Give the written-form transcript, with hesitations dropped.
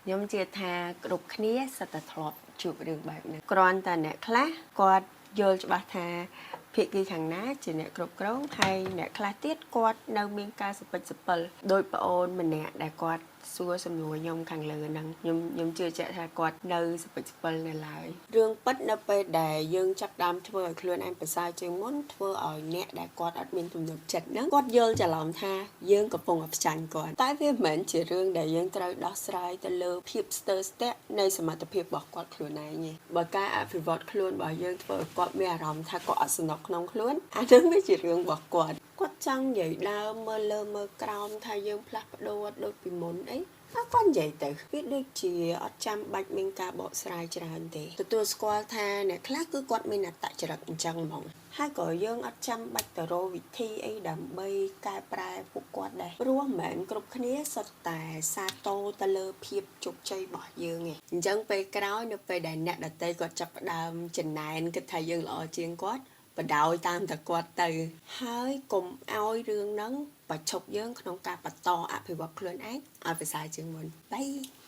ខ្ញុំជឿថាគ្រប់គ្នាសុទ្ធតែធ្លាប់ជួបរឿងបែបហ្នឹងគ្រាន់តែអ្នកខ្លះគាត់យល់ច្បាស់ថាភាគីខាងណាជាអ្នកគ្រប់គ្រងហើយអ្នកខ្លះទៀតគាត់នៅមានការសពិចសពិលដោយប្អូនម្នាក់ដែលគាត់សួរសំណួរខ្ញុំខាងលើហ្នឹងខ្ញុំជឿជាក់ថាគាត់នៅសពិចសពិលនៅឡើយរឿងពិតនៅពេលដែលយើងចាប់ផ្ដើមធ្វើឲ្យខ្លួនឯងប្រសើរជាងមុនធ្វើឲ្យអ្នកដែលគាត់អត់មានទំនុកចិត្តហ្នឹងគាត់យល់ច្រឡំថាយើងកំពុងតែផ្ចាញ់គាត់តែវាមិនមែនជារឿងដែលយើងត្រូវដោះស្រាយទៅលើភាពស្ទើរស្ទាក់នៃសមត្ថភាពរបស់គាត់ខ្លួនឯងទេបើការអភិវឌ្ឍខ្លួនរបស់យើងធ្វើឲ្យគាត់មានអារម្មណ៍ថាគាត់អត់ស្រណុកក្នុងខ្លួនអាហ្នឹងវាជារឿងរបស់គាត់គាត់ចង់និយាយដើមមើលលើមើលក្រោមថាយើងផ្លាស់ប្ដូរអត់ដូចពីមុនអីអើគាត់និយាយទៅវាដូចជាអត់ចាំបាច់មានការបកស្រាយច្រើនទេទទួលស្គាល់ថាអ្នកខ្លះគឺគាត់មានអត្តចរិតអញ្ចឹងហ្មងហើយក៏យើងអត់ចាំបាច់ទៅរកវិធីអីដើម្បីកែប្រែពួកគាត់ដែរព្រោះមិនមែនគ្រប់គ្នាសុទ្ធតែសាទរទៅលើភាពជោគជ័យរបស់យើងទេអញ្ចឹងពេលក្រោយនៅពេលដែលអ្នកដទៃគាត់ចាប់ផ្ដើមចំណែនគិតថាយើងល្អជាងគាត់បដោយតាមតែគាត់ទៅហើយកុំឲ្យរឿងហ្នឹងបញ្ឈប់យើងក្នុងការបន្តអភិវឌ្ឍខ្លួនឯងឲ្យប្រសើរជាងមុនបាយ។